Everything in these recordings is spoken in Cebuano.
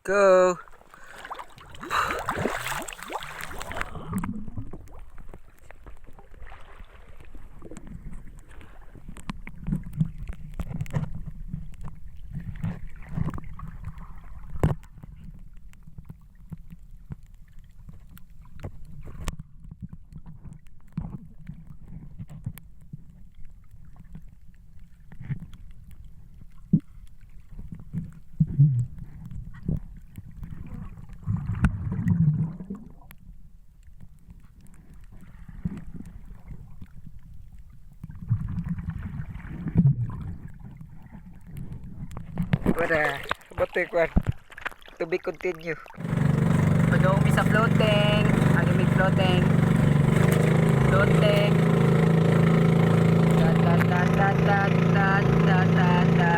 Go. Wala. Bato kwan. To be continue. Padong mi sa floating. Ang imig floating. Floating. Ta ta ta ta ta ta ta ta ta.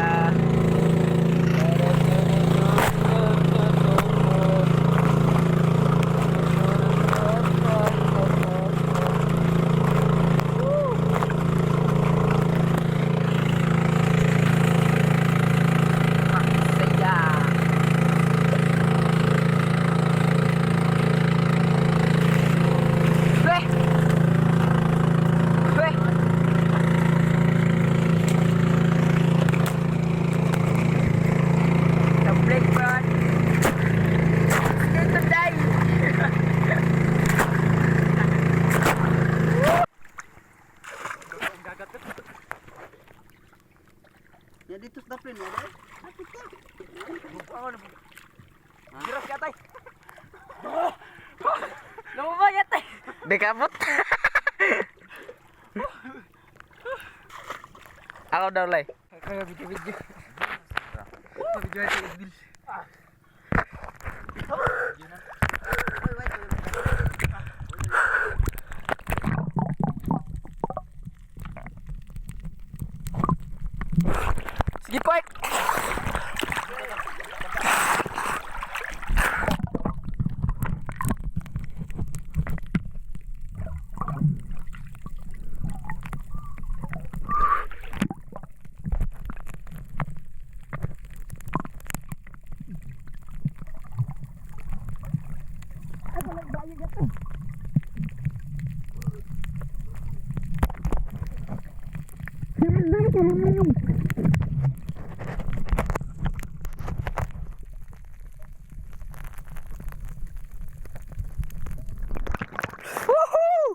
Saya. Weh. Weh. The break run. Dito die. Ya dito sa daplin mo dai. Giras yatay. Lumaba yatay. Dekabot. Ako daw lay. Kaya video video. Video ito Edwin. Sige, Park! Woohoo!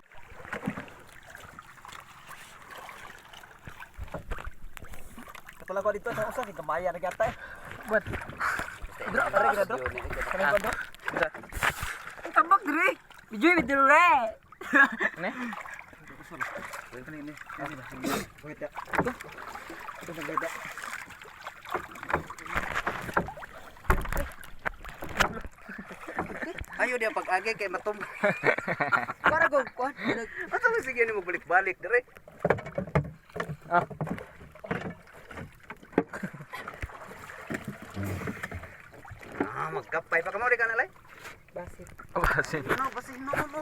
Katulad ko dito sa usa kay gamaya na gyata eh. What? Dro, dro, dro. Kanang dro. Tambak dire. Video video re. Ne? Kani ni. Wait. Ito. Ito sa gada. Ayo dia pag-agi kay matum. Para go kuan. Ato mo sige ni mo balik-balik dire. Ah. Ah, magkapay pa kamo di ka na lay. Basit. Ano basi no no.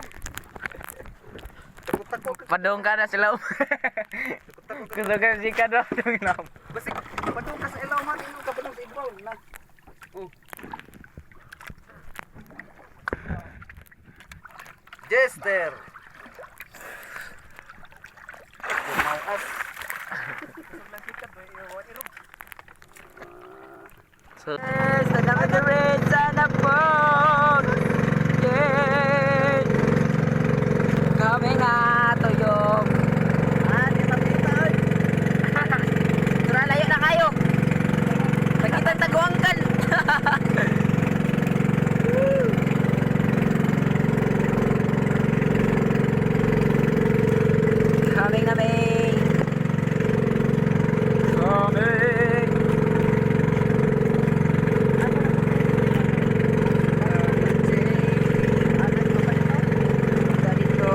Takot-takot ka. Padong ka na sila. Gusto ka si ka do. Basi padung ka sa ilaw man, ino ka padung sa ibaw na. Oh. Jester. Gumawas. Yes, sana rin sana po. Yeah. Kami nga tuyong. Ah, di tapita oy. Tara, layo na kayo. Pagkita taguangkan. Coming na may. Coming. Dito.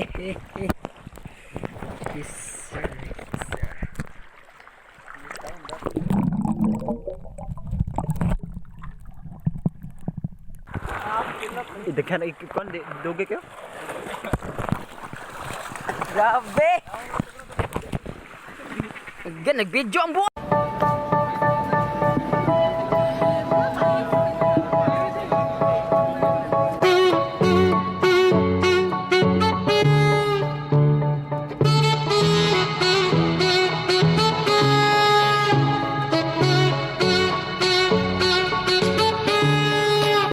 Yes, sir. Yes, sir. Idaghan ay kuan di dugi kayo. Grabe! Nag-video ang buwan!